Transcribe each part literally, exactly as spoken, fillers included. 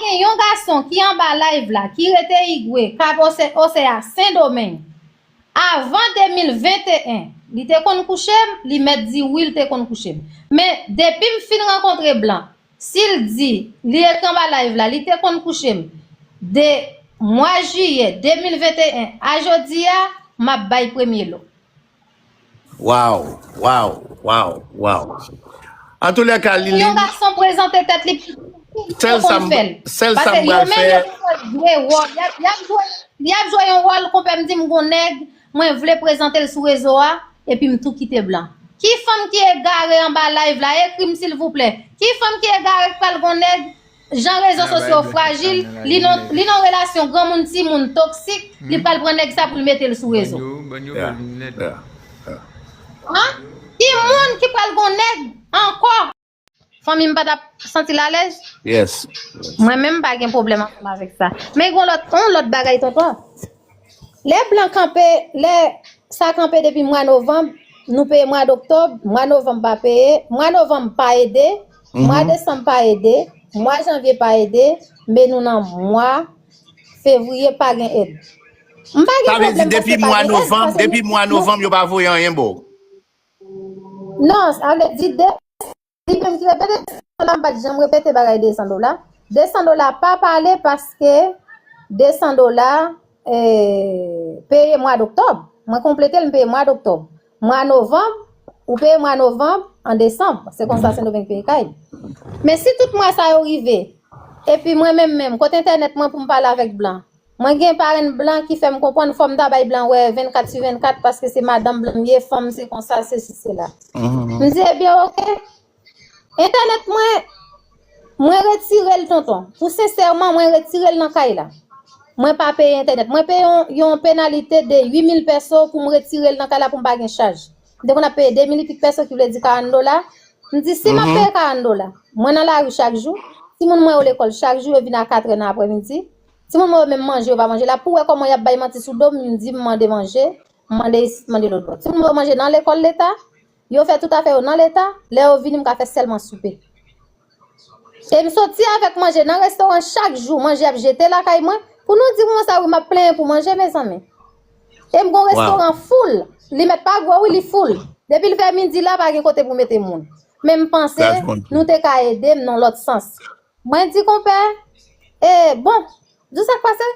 Gen yon gason ki anba live la, ki rete Igwe, Kap Ose-, Oseya, Sendomeng. Avan de mil venteyen, li te konn kouche m, li mèt di wi, li te konn kouche m. Men, depi m fin rankontre Blan, si l di, li ekri anba live la, li te konn kouche m. De mwa jiyè de mil venteyen a jodi a, m ap bay premye lo. Waw, waw, waw, waw. Antoulèka, Liline. Yon gason prezante tèt li, sèl sa m sèl sa m pral fè. Y ap jwe yon wòl, konpè m di m gon nèg, mwen vle prezante l sou rezo a, epi m tou kite Blan. Ki fanm ki egare anba live la, ekri m silvouplè. Ki fanm ki egare k pral gon nèg, jan rezo sosyo frajil, li nan relasyon granmoun timoun toksik, li pral pran nèg sa pou l mete l sou rezo. Ki moun ki pral gon nèg ankò? Fanmi m pa t ap santi l alèz? Mwen menm m pa gen pwoblèm ansanm avèk sa. Men gon lòt, yon lòt bagay tonton. Lè Blan kanpe, lè sa kanpe depi mwa novanm, nou peye mwa doktòb, mwa novanm pa peye, mwa novanm pa ede, mwa desanm pa ede, mwa janvye pa ede, men nou nan mwa fevriye pa gen èd. M pa gen pwoblèm paske pa gen èd, paske depi mwa novanm yo pa voye anyen ba w. Non, sa vle di de Li menm ki repete de san dola, m pa t janm repete bagay de san dola. De san dola pa pale paske de san dola, eh, peye mwa doktòb. Mwen konplete l, m peye mwa doktòb. Mwa novanm, ou peye mwa novanm an desanm. Se konsa Sendomeng peye kay. Men si tout mwa sa yo rive, epi mwen menm menm, kote entènèt mwen pou m pale avèk Blan? Mwen gen parenn Blan ki fè m konprann fò m ta bay Blan wè vennkat sou vennkat paske se madanm Blan m ye, fanm se konsa, sesi, sela. M di, ebyen, oke. Entènèt mwen, mwen retire l, tonton. Pou sensèman, mwen retire l nan kay la. Mwen pa peye entènèt. Mwen peye yon, yon penalite de uit mil pèso pou m retire l nan kay la pou m pa gen chaj. M te konn ap peye de mil epik pèso, ki vle di karant dola. M di, si m ap peye karant dola, mwen nan lari chak jou, timoun mwen yo lekòl chak jou, yo vin a katrè nan aprèmidi. Timoun mwen yo menm manje, yo pa manje la. Pou wè kòman y ap bay manti sou do m, m di m mande manje, m mande isit, m mande lòt bò. Timoun mwen yo manje nan lekòl leta, yo fè tout afè yo nan leta, lè yo vini, m ka fè sèlman soupe. E m soti avèk manje nan restoran chak jou, manje ap jete lakay mwen. Pou nou di moun sa wi, m ap plenyen pou manje, mezanmi. E m gon restoran full. Li mèt pa gwo wi, li full. Depi l vè midi la, pa gen kote pou mete moun. Men m panse nou te ka ede m nan lòt sans. Mwen di, konpè, e bon, di w sa k pase?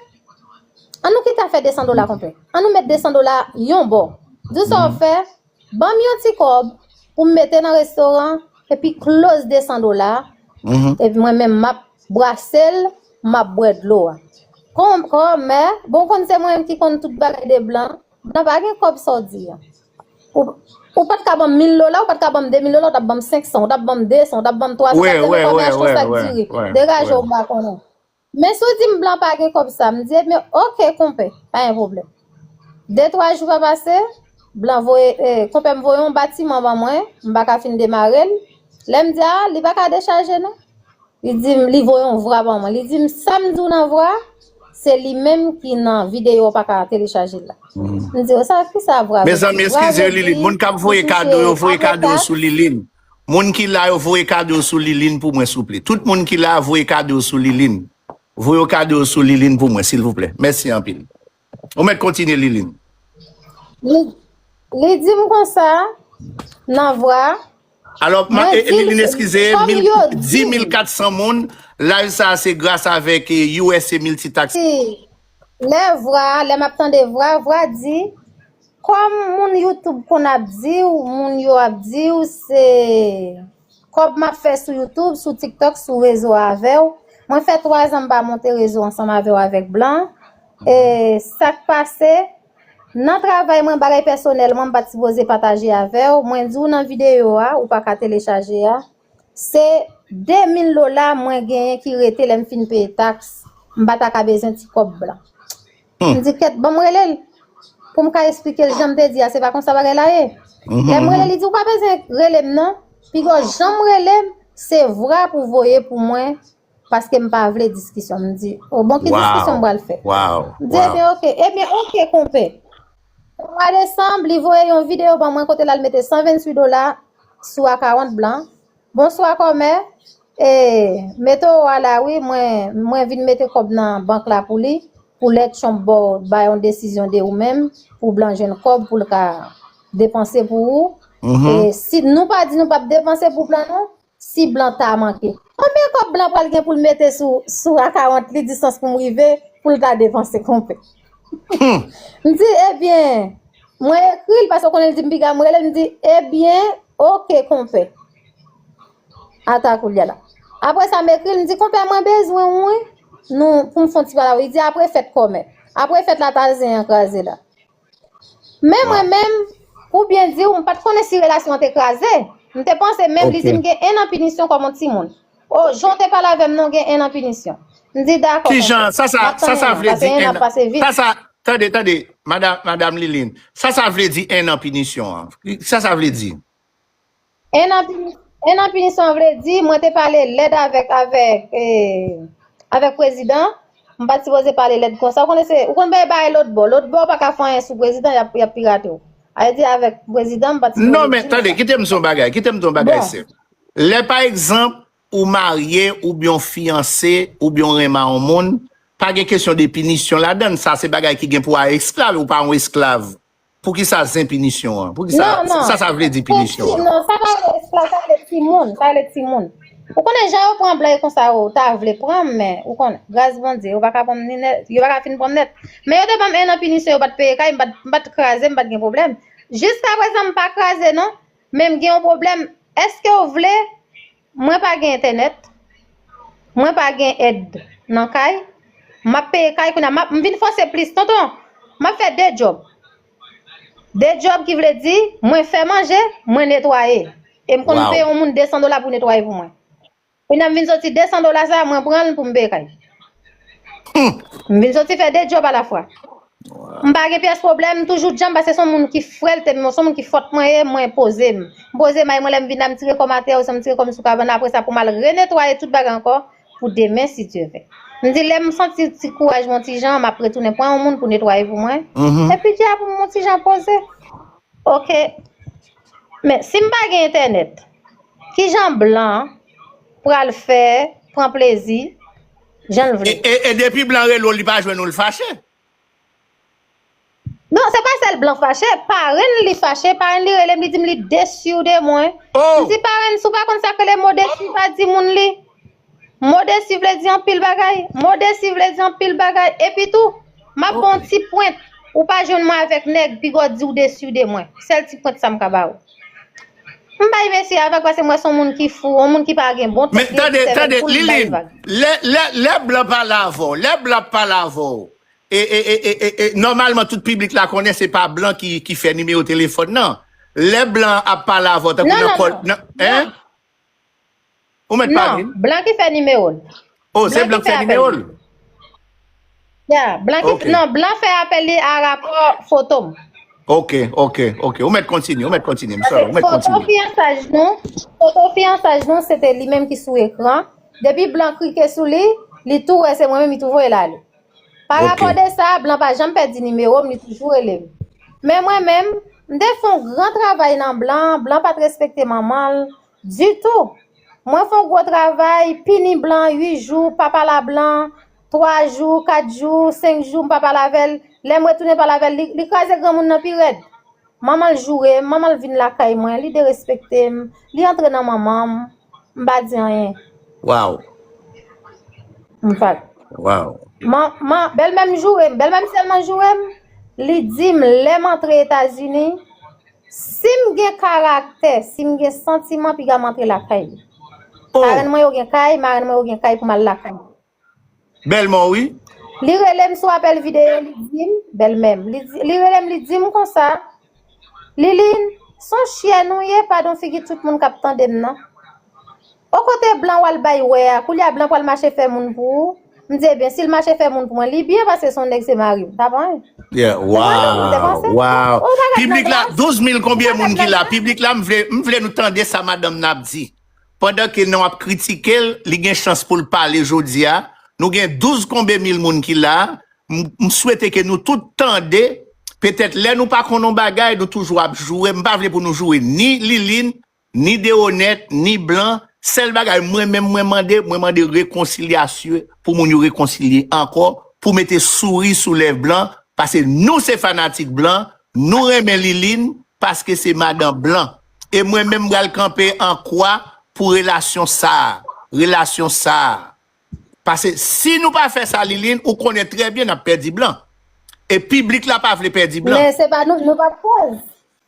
An nou kite afè de san dola, konpè. An nou met de san dola yon bò. Di w sa w ap fè, ban m yon ti kòb pou m mete nan restoran, epi close de san dola, epi mwen menm m ap brase l, m ap bwè dlo a. Kon, kòmè, bon, konn se mwen menm ki konn tout bagay de Blan, Blan pa gen kòb sa w di a. Ou, ou pa t ka ban m mil dola, ou pa t ka ban m de mil dola, ou t ap ban m senk san, ou t ap ban m de san, ou t ap ban m twa san, ou t ap telefone achte yon sak diri. Degaje w, m pa konnen. Men si w di m Blan pa gen kòb sa, m di, ebyen, oke, konpè, pa gen pwoblèm. De, twa jou pa pase, Blan voye, eh, konpè m voye yon batiman ban mwen, m pa ka fin demare l. Lè m di, a, li pa ka dechaje non. Li di m, li voye yon vwa ban mwen. Li di m, sa m di w nan vwa, se li menm ki nan videyo w pa ka telechaje l la. M di, o, sa, ki sa vwa vle di? Mezanmi, eskize yo, Liline. Moun k ap voye kado yo, voye kado yo sou Liline. Moun ki la yo, voye kado yo sou Liline pou mwen, souple. Tout moun ki la, voye kado yo sou Liline. Voye kado yo sou Liline pou mwen, silvouplè. Mèsi anpil. Ou mèt kontinye, Liline. Li, li di m konsa, nan vwa, Alò, Liline, eskize, dis mil kat san moun, live sa a se gras avèk, eh, U S A Multitax. Lè vwa, lè m ap tande vwa, vwa di, kòm moun YouTube konn ap di w, moun yo ap di w, se kòb m ap fè sou YouTube, sou TikTok, sou rezo avè w. Mwen fè twa zan m pa monte rezo ansanm avè w avèk Blan. E sa k pase, nan travay mwen, bagay pèsonèl mwen, m pa t sipoze pataje avè w. Mwen di w nan videyo a, ou pa ka telechaje a. Se de mil dola mwen genyen ki rete lè m fin peye taks. M pa ta ka bezwen ti kòb Blan. M di, kèt, ban m rele l. Pou m ka esplike l jan m te di a, se pa konsa bagay la ye. Lè m rele, li di, ou pa bezwen rele m non. Piga jan m rele m, se vwa pou voye pou mwen. Paske m pa vle diskisyon. M di, o bon, ki diskisyon m pral fè? M di, ebyen, oke, ebyen, oke, konpè. Mwa desanm, li voye yon videyo ban mwen kote l al mete san venntuit dola sou akawont Blan. Bonswa, kòmè. E, mete w a la, wi, mwen, mwen vin mete kòb nan bank la pou li, pou lè Trump ba w, bay yon desizyon de ou menm, pou blan jwenn kòb, pou l ka depanse pou ou. E si nou pa di nou p ap depanse pou blan, non, si blan ta manke. Konbyen kòb blan pral gen pou l mete sou, sou akawont li, distans pou m rive, pou l ta depanse, konpè? M di, ebyen, mwen ekri l, paske w konnen l di m piga, m rele l, m di, ebyen, oke, konpè. Ata koulye a la. Apre sa, m ekri l, m di, konpè, mwen bezwen w, wi. Nou, pou m fè yon ti pale avè w. Li di, apre fèt kòmè. Apre fèt la, ta zen an kraze la. Men mwen menm, pou byen di w, m pa t konnen si relasyon an te kraze. M te panse menm li di m gen en an pinisyon kòm yon timoun. O, jan w te pale avè m non, gen en an pinisyon. M di, dakò, konpè. Kijan, sa, sa, sa, sa vle di en an? Sa, sa, tande, tande, madam, madam Liline. Sa, sa vle di en an pinisyon an? Sa, sa vle di? En an pini-, en an pinisyon vle di, mwen te pale lèd avèk, avèk, e, avèk prezidan. M pa t sipoze pale lèd konsa. Ou konnen se, ou konn bay bagay lòt bò. Lòt bò pa ka fè anyen sou prezidan, y ap, y ap pirate w. A vle di avèk prezidan, m pa t sipoze di sa. Non, men tande, kite m di w yon bagay, kite m di w yon bagay senp. Lè, pa egzanp, ou marye, oubyen w fiyanse, oubyen w renmen yon moun, pa gen kesyon de pinisyon ladan l. Sa se bagay ki gen pou a esklav, ou pa yon esklav. Poukisa zen pinisyon an? Poukisa, sa, sa vle di pinisyon an? Non, sa pa rele esklav, sa rele timoun, sa rele timoun. Ou konnen jan yo pran blan e konsa yo ta vle pran m, men ou konnen, gras Bondye, yo pa ka pran m ni nèt, yo pa ka fin pran m nèt. Men yo te ban m en an pinisyon, yo pa t peye kay, m pa t, m pa t kraze, m pa t gen pwoblèm. Jiska prezan m pa kraze non, men m gen yon pwoblèm. Èske w vle Mwen pa gen entènèt. Mwen pa gen èd nan kay. M ap peye kay kounye a. M ap, m vin fòse plis, tonton. M ap fè de djòb. De djòb ki vle di, mwen fè manje, mwen netwaye. E m konn peye yon moun de san dola pou netwaye pou mwen. Kounye a m vin soti de san dola sa, mwen pran l pou m peye kay. M vin soti fè de djòb alafwa. M pa gen pyès pwoblèm, m toujou djanm, paske se yon moun ki frèlte m, se yon moun ki fòt mwen ye, mwen poze m. M poze may mwen, lè m vin la, m tire kò m atè, oswa m tire kò m sou kabann, apre sa pou m al renetwaye tout bagay ankò, pou demen, si Dye vle. M di, lè m santi ti kouraj mwen ti jan, m ap retounen pran yon moun pou netwaye pou mwen. Epi di a pou m yon ti jan poze. Oke. Men, si m pa gen entènèt, kijan blan pral fè pran plezi jan l vle? E, e, e depi blan rele w, li pa jwenn ou, l fache? Non, se pa sèl blan fache, parenn li fache, parenn li rele m, li di m li desi de mwen. M di, parenn, si w pa konn sa k rele mo desi, pa di moun li. Mo desi vle di anpil bagay. Mo desi vle di anpil bagay. Epi tou, m ap ba w yon ti pwent. Ou pa jwenn mwen avèk nèg, piga w di w desi de mwen. Sèl ti pwent sa m ka ba w. M bay mesye a vag paske m wè se yon moun ki fou, yon moun ki pa gen bon tèt, li ap sèvi l pou l bay vag. Men tande, tande, Liline, lè, lè, lè blan pale avè w, lè blan ap pale avè w, e, e, nòmalman, tout piblik la konnen se pa blan ki, ki fè nimewo telefòn nan. Lè blan ap pale avè w, tankou nan kòl, nan, en? Ou mèt pale. Non, blan ki fè nimewo l. Oh, se blan ki fè nimewo l? Ya, blan ki, non, blan fè apèl li a rapò foto m. Ok, ok, ok. Ou mèt kontinye, ou mèt kontinye, m sorry, ou mèt kontinye. Foto fiyansaj nou, foto fiyansaj nou, se te li menm ki sou ekran. Depi blan klike sou li, li tou wè se mwen menm, li tou voye l ale. Pa rapò de sa, blan pa janm pèdi nimewo m, li toujou rele m. Men mwen menm, m te fè yon gran travay nan blan, blan pa t respekte manman l ditou. Mwen fè yon gwo travay, pini blan uit jou, pa pale a blan twa jou, kat jou, senk jou, m pa pale avè l. Lè m retounen pale avè l, li, li kraze granmoun nan pi rèd. Manman l joure m, manman l vin lakay mwen, li derespekte m, li antre nan manman m, m pa di anyen. Wow. M pa. Wow. Man, man, bèlmè m joure m, bèlmè m sèlman joure m, li di m lè m antre Etazini, si m gen karaktè, si m gen santiman, piga m antre lakay li. Oh. Parenn mwen yo gen kay, marenn mwen yo gen kay pou m al lakay. Bèlmè w, wi. Li rele m sou apèl videyo, li di m, bèlmè m, li di, li rele m, li di m konsa, Liline, se yon chyèn ou ye, padon figi tout moun k ap tande m nan. O kote blan w al bay wè a, koulye a blan pral mache fè moun pou ou. M di, ebyen, si l mache fè moun pou mwen, li byen paske se yon nèg, se mari m. T ap anyen. Yeah, wow, wow. Piblik la, douz mil konbyen moun ki la? Piblik la, m vle, m vle nou tande sa madanm nan ap di. Pandan ke nou ap kritike l, li gen chans pou l pale jodi a. Nou gen douz konbe mil moun ki la. M, m swete ke nou tout tande. Petèt lè nou pa konn yon bagay, nou toujou ap joure. M pa vle pou nou joure ni Liline, ni Deonèt, ni Blan. Sèl bagay mwen menm mwen mande, mwen mande rekonsilyasyon pou moun yo rekonsilye ankò, pou mete souri sou lèv blan, paske nou se fanatik blan, nou renmen Liline, paske se madan blan. E mwen menm m pral kanpe an kwa pou relasyon sa a. Relasyon sa a. Paske si nou pa fè sa, Liline, ou konnen trè byen n ap pèdi blan. E piblik la pa vle pèdi blan. Men se pa nou, nou pa koz.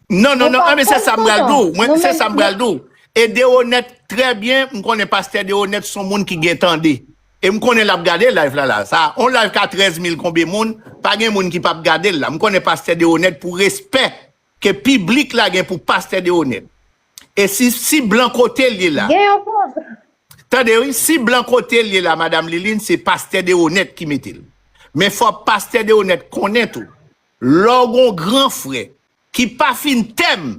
Non, non, non, anben se sa m pral di w. Mwen, se sa m pral di w. E Deonèt, trè byen, m konnen pastè Deonèt se yon moun ki gen tande. E m konnen l ap gade live la, la. Sa, on live ka trèz mil konbyen moun, pa gen moun ki p ap gade l la. M konnen pastè Deonèt pou respè ke piblik la gen pou pastè Deonèt. E si, si blan kote l ye la. Gen yon pwoblèm. Tande wi, si blan kote l ye la, madanm Liline, se pastè Deonèt ki mete l. Men fò pastè Deonèt konnen tou, lè w gon gran frè ki pa fin tèm,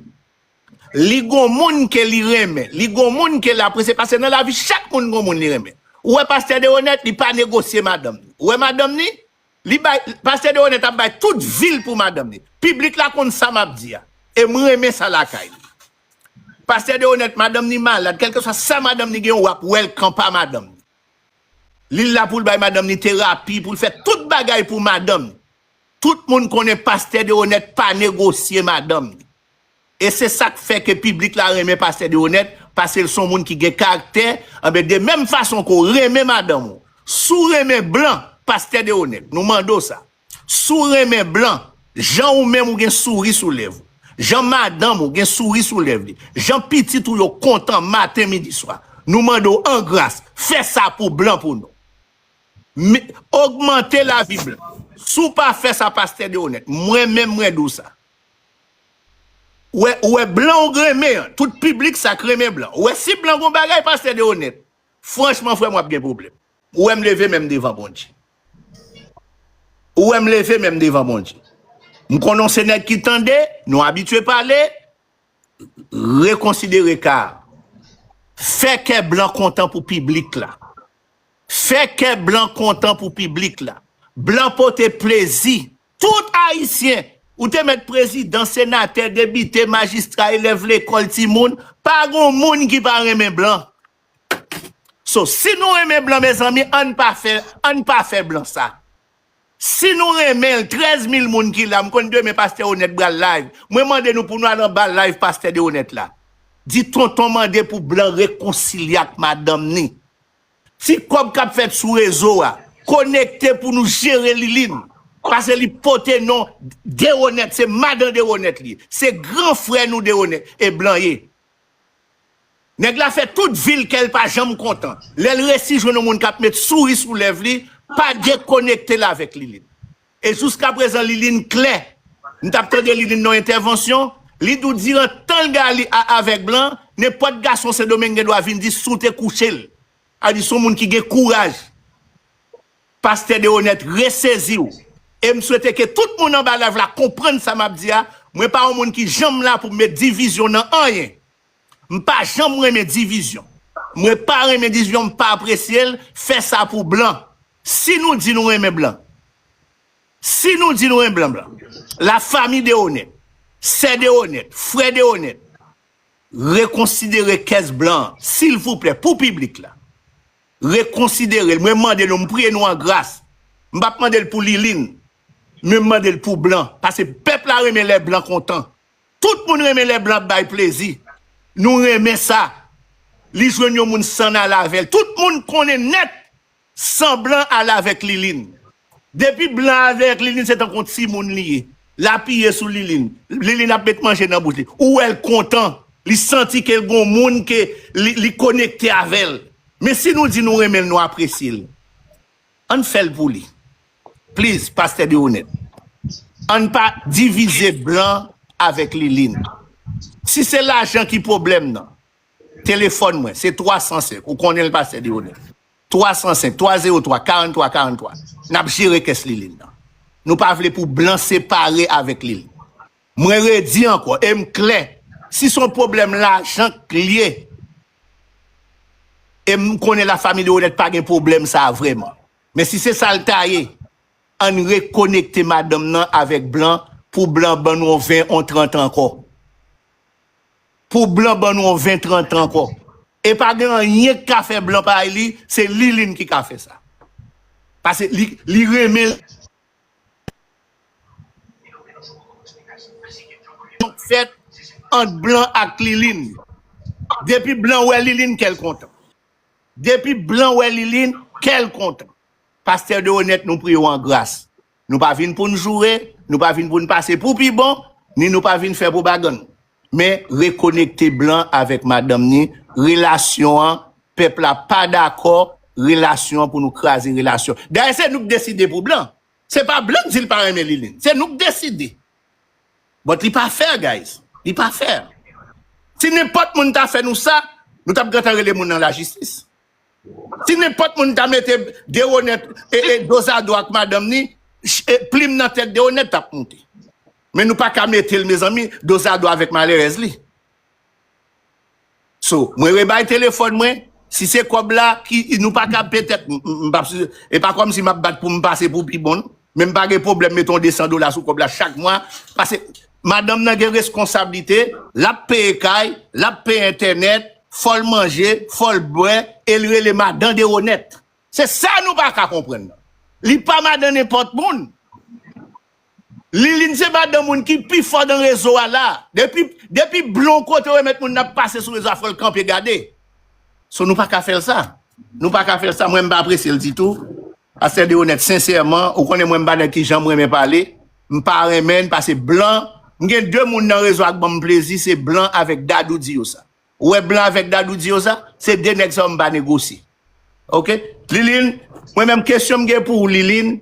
li gon moun ke li renmen, li gon moun ke l apresye, paske nan lavi chak moun gon moun li renmen. Ou wè pastè Deonèt, li pa negosye madanm ni. Ou wè madanm ni, li bay, pastè Deonèt ap bay tout vi l pou madanm ni. Piblik la konn sa m ap di a. E m renmen sa lakay li. Pastè Deonèt, madanm ni malad, kèlkeswa sa madanm ni gen, w ap wè l kanpe a madanm ni. Li la pou l bay madanm ni terapi, pou l fè tout bagay pou madanm ni. Tout moun konnen pastè Deonèt pa negosye madanm ni. E se sa k fè ke piblik la renmen pastè Deonèt, paske l se yon moun ki gen karaktè, anben de menm fason ke w renmen madanm ou. Si w renmen blan, pastè Deonèt, nou mande w sa. Si w renmen blan, jan ou menm ou gen souri sou lèv ou, jan madanm ou gen souri sou lèv li, jan pitit ou yo kontan maten, midi, swa, nou mande w an gras, fè sa pou blan pou nou. Ogmante lavi blan. Si w pa fè sa, pastè Deonèt, mwen menm mwen di w sa. Ou wè, ou wè blan ou renmen an, tout piblik sa k renmen blan. Ou wè si blan gon bagay, pastè Deonèt, franchman, frè m, w ap gen pwoblèm. Ou wè m leve menm devan Bondye. Ou wè m leve menm devan Bondye. M konnen w se nèg ki tande, nou abitye pale, rekonsidere ka a. Fè kè blan kontan pou piblik la. Fè kè blan kontan pou piblik la. Blan pote plezi. Tout Ayisyen, ou te mèt prezidan, senatè, depite, majistra, elèv lekòl, timoun, pa gon moun ki pa renmen blan. So, si nou renmen blan, mezanmi, ann pa fè, ann pa fè blan sa. Si nou renmen l, trèz mil moun ki la, m konn demen pastè Onèt pral live. Mwen mande nou pou nou al anba live pastè Deonèt la. Di tonton mande pou blan rekonsilye ak madanm ni. Ti kòb k ap fèt sou rezo a, konekte pou nou jere Liline. Paske li pote non Deonèt, se madan Deonèt li ye. Se gran frè nou Deonèt, e blan ye. Nèg la fè tout vi l kè l pa janm kontan. Lè l resi jwenn yon moun k ap met souri sou lèv li, pa dekonekte l avèk Liline. E jiskaprezan Liline klè. M t ap tande Liline nan yon entèvansyon, li di w diran tan l gen avèk blan, nenpòt gason Sendomeng gen dwa vin di si w te kouche l. A di se yon moun ki gen kouraj. Pastè Deonèt, resezi w. E m swete ke tout moun anba live la konprann sa m ap di a. Mwen pa yon moun ki janm la pou m met divizyon nan anyen. M pa janm renmen divizyon. Mwen pa renmen divizyon, m pa apresye l. Fè sa pou blan. Si nou di nou renmen blan, si nou di nou renmen blan, blan, lafanmi Deonèt, sè Deonèt, frè Deonèt, rekonsidere kès blan an, silvouplè, pou piblik la. Rekonsidere l. Mwen mande nou, m priye nou an gras. M p ap mande l pou Liline, men m mande l pou blan. Paske pèp la renmen lè blan kontan. Tout moun renmen lè blan ap bay plezi. Nou renmen sa. Li jwenn yon moun san n al avè l. Tout moun konnen nèt san blan al avèk Liline. Depi blan avèk Liline, se tankou yon timoun li ye. L apiye sou Liline. Liline ap met manje nan bouch li. Ou wè l kontan. Li santi ke l gon moun ke li, li konekte avè l. Men si nou di nou renmen l, nou apresye l, ann fè l pou li. Please, pastè Deonèt. Ann pa divize blan avèk Liline. Si se lajan ki pwoblèm nan, telefòn mwen, se twa san senk. Ou konnen l, pastè Deonèt. Twa san senk, twa zewo twa, karant twa, karant twa. N ap jere kès Liline nan. Nou pa vle pou blan separe avèk Liline. Mwen redi ankò, e m klè, si se yon pwoblèm lajan k li ye, e m konnen lafanmi Deonèt pa gen pwoblèm sa a vrèman. Men si se sa l ta ye, ann rekonekte madanm nan avèk blan pou blan ban nou yon ven, yon trant ankò. Pou blan ban nou yon ven, trant ankò. E pa gen anyen k ka fè blan parèy li, se Liline ki ka fè sa. Paske li, li renmen fèt ant blan ak Liline. Depi blan wè Liline, kè l kontan. Depi blan wè Liline, kè l kontan. Pastè Deronette, nou priye w an gras. Nou pa vin pou n joure, nou pa vin pou n pase pou pi bon, ni nou pa vin fè pwopagann. Men rekonekte blan avèk madanm ni, relasyon an, pèp la pa dakò, relasyon an pou nou kraze relasyon. Dayè se nou k deside pou blan. Se pa blan k di l pa renmen Liline. Se nou k deside. But li pa fair, guys. Li pa fair. Si nenpòt moun ta fè nou sa, nou t ap gentan rele moun nan lajistis. Si nenpòt moun ta mete Deronette e, e dozado ak madanm ni, ch- e plim nan tèt Deronette t ap moute. Men nou pa ka mete l, mezanmi, dozado avèk malerèz li. So, mwen rebay telefòn mwen, si se kòb la, ki nou pa ka petèt, m- m- m p ap si- e pa kòmsi m ap bat pou m pase pou pi bon, non. Men m pa gen pwoblèm mete yon de san dola sou kòb la chak mwa, paske madanm nan gen reskonsablite, l ap peye kay, l ap peye entènèt, fò l manje, fò l bwè, e l rele madan Deronette. Se sa nou pa ka konprann nan. Li pa madan nenpòt moun. Liline se madan moun ki pi fò nan rezo a la. Depi, depi blan kote yo met moun nan pase sou rezo a, fò l kanpe gade. So nou pa ka fè l sa. Nou pa ka fè l sa. Mwen m pa apresye l ditou. Pastè Deronette, sensèman, ou konnen mwen m pa nèg ki janm renmen pale. M pa renmen l paske blan, m gen de moun nan rezo a k ban m plezi, se blan avèk Dadou di yo sa. Ou wè blan avèk Dadou di yo sa, se de nèg sa yo m pa negosye. Oke? Liline, mwen menm kesyon m gen pou ou, Liline,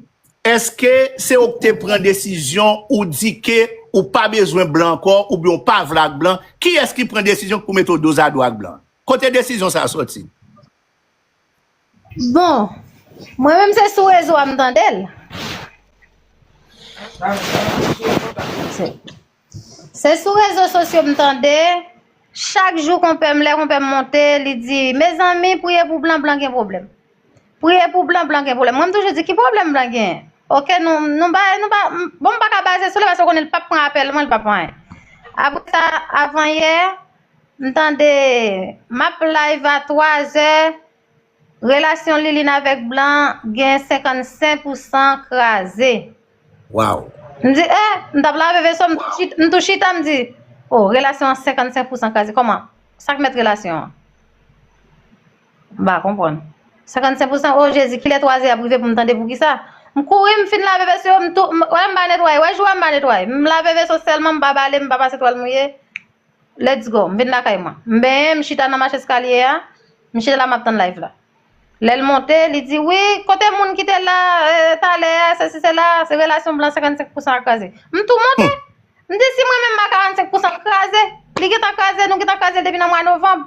èske se ou k te pran desizyon ou di ke ou pa bezwen blan ankò oubyen ou pa vle ak blan? Kiyès ki pran desizyon pou mete w dozado ak blan? Kote desizyon sa a sòti? Bon, mwen menm se sou rezo a m tande l. Se- Se sou rezo sosyo m tande, chak jou konpè m, lè konpè m monte, li di, mezanmi, priye pou blan, blan gen pwoblèm. Priye pou blan, blan gen pwoblèm. Mwen m toujou di, ki pwoblèm blan genyen? Oke, nou, nou ba, nou ba, bon, m pa ka baze sou li paske w konnen l p ap pran apèl mwen, l p ap pran anyen. Apre sa, avan yè, m tande, m ap live a twa zè, relasyon Liline avèk blan gen senkannsenk pousan kraze. Wow. M di, eh, m t ap lave veso, m tou chit- m tou chita, m di, oh, relasyon an senkannsenk pousan kraze. Kòman? Sa k mèt relasyon an? M pa konprann. Senkannsenk pousan, oh Jezi, kilè twa zè ap rive pou m tande poukisa? M kouri, m fin lave veso, m tou, m, wè m pa netwaye, wè jou a m pa netwaye. M lave veso sèlman, m pa bale, m pa pase twal mouye. Let's go. M vin lakay mwen. M benyen, m chita nan mach eskalye a. M chita la, m ap tann live la. Lè l monte, li di, wi, kote moun ki te la eh, talè a, sesi sela, se relasyon blan senkannsenk pousan a kraze. M tou monte. M di, si mwen menm m a karannsenk pousan, l kraze. Li gentan kraze, nou gentan kraze l depi nan mwa novanm.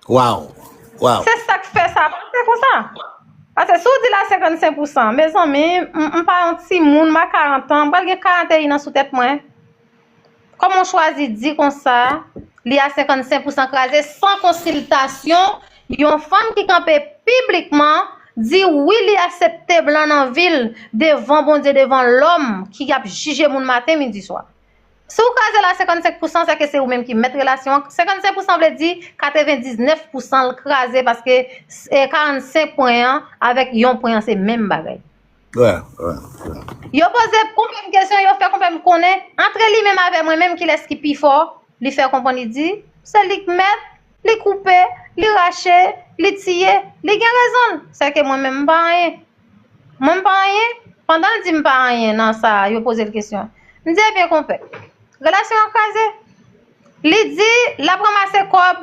Wow. Wow. Se sa k fè sa pase konsa. Paske si w di l a senkannsenk pousan, mezanmi, m, m pa yon timoun, m a karant an, m pral gen karanteyin an sou tèt mwen. Kòman w chwazi di konsa, li a senkannsenk pousan kraze san konsiltasyon yon fanm ki kanpe piblikman di wi li aksepte blan nan vi l devan Bondye, devan lòm ki ap jije moun maten, midi, swa. Si w kraze l a senkannsenk pousan, sèke se ou menm ki mèt relasyon an. Senkannsenk pousan vle di katrevendiznèf pousan l kraze paske eh, karannsenk pwen an avèk yon pwen an se menm bagay. Wè, wè, wè. Yo poze konpè m kesyon, yo fè konpè m konnen, antre li menm avè mwen menm, kilès ki pi fò? Li fè konprann, li di, se li k mèt, li koupe, li rache, li tiye, li gen rezon l. Sèke mwen menm, m pa anyen. Mwen, m pa anyen. Pandan l di m pa anyen nan sa, yo poze l kesyon. M di, ebyen, konpè, relasyon an kraze. Li di, l ap ranmase kòb,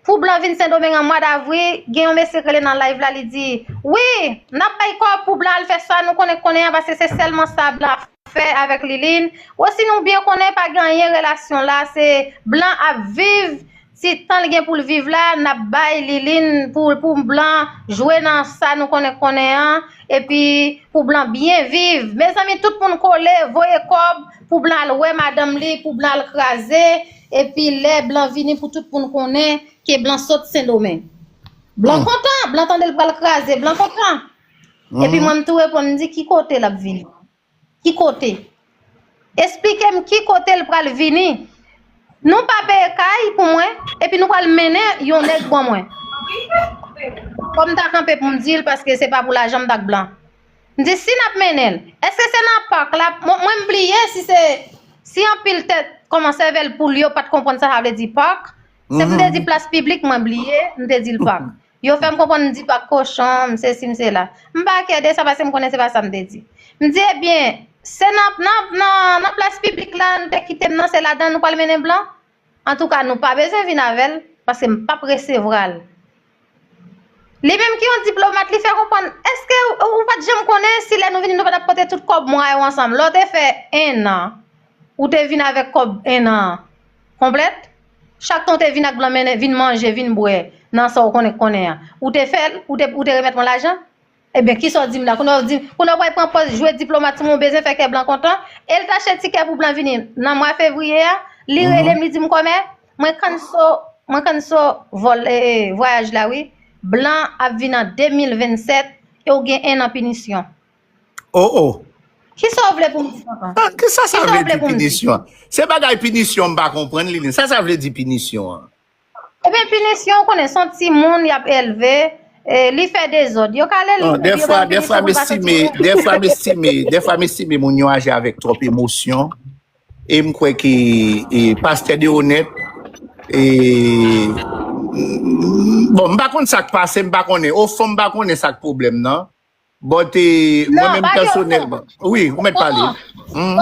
pou blan vin Sendomeng an mwa davri, gen yon mesye k rele nan live la, li di, wi, n ap bay kòb pou blan al fè sa nou konnen konnen an, paske se sèlman sa blan ap fè avèk Liline. Osi nou byen konnen pa gen anyen relasyon la, se blan ap viv ti tan l gen pou l viv la, n ap bay Liline pou, pou blan jwe nan sa nou konnen konnen an, epi pou blan byen viv. Mezanmi, tout moun kole, voye kòb pou blan al wè madanm li, pou blan al kraze, epi lè blan vini pou tout moun konnen ke blan sot Sendomeng. Blan kontan, blan tande l pral kraze, blan kontan. Epi mwen m tou reponn, m di, ki kote l ap vini? Ki kote? Esplike m ki kote l pral vini. Nou pa peye kay pou mwen, epi nou pral mennen yon nèg ban mwen. Kòm m ta kanpe pou m di l, paske se pa pou lajan m t ak blan. M di, si n ap mennen l, èske se nan pak la? Mwen, mwen m bliye si se, si anpil tèt kòman sèvèl poul yo pa t konprann sa sa vle di pak. Se pou m te di plas piblik, mwen bliye, m te di l pak. Yo fè m konprann m di pak kochon, m sesi, m sela. M pa kè de sa, paske m konnen se pa sa m te di. M di, ebyen, se nan, nan, nan, nan plas piblik la, nou te kite m nan, se ladan nou pral mennen blan? Antouka, nou pa bezwen vin avè l, paske m p ap resevwa l. Li menm ki yon diplomat, li fè konprann, èske ou, ou pa t janm konnen si lè nou vini, nou pa t ap pote tout kòb mwa yo ansanm? Lè w te fè en an, ou te vin avèk kòb en an an konplèt? Chak tan w te vin ak blan mennen, vin manje, vin bwè, nan sa w konnen k konnen an. Ou te fè l, ou te, ou te remèt mwen lajan? Ebyen, kisa w di m la? Kounye a w di, kounye a w pral pran pòz jwe diplomat, si mwen bezwen fè kè blan kontan. E l t achte tikè pou blan vini nan mwa fevriye a. Li rele m, li di m, kòmè, mwen kanso, mwen kanso vòl, eh, eh, vwayaj la, wi. Blan ap vin an de mil vennsèt e w gen en an pinisyon. Oh, oh. Kisa w vle pou m di kontan? Ah, kisa sa vle di pinisyon? Se bagay pinisyon m pa konprann, Liline. Sa sa vle di pinisyon an? Ebyen, pinisyon, ou konnen, se yon timoun y ap elve, e, li fè dezòd. Yo ka ale li. Dèfwa, dèfwa m estime, dèfwa m estime, dèfwa m estime moun yo aji avèk twòp emosyon. E m kwè ke e, pastè Deonèt, e, bon, m pa konn sa k pase, m pa konnen. Ofon, m pa konnen sa k pwoblèm nan. But, e, mwen menm pèsonèlman. Wi, ou mèt pale. Ofon,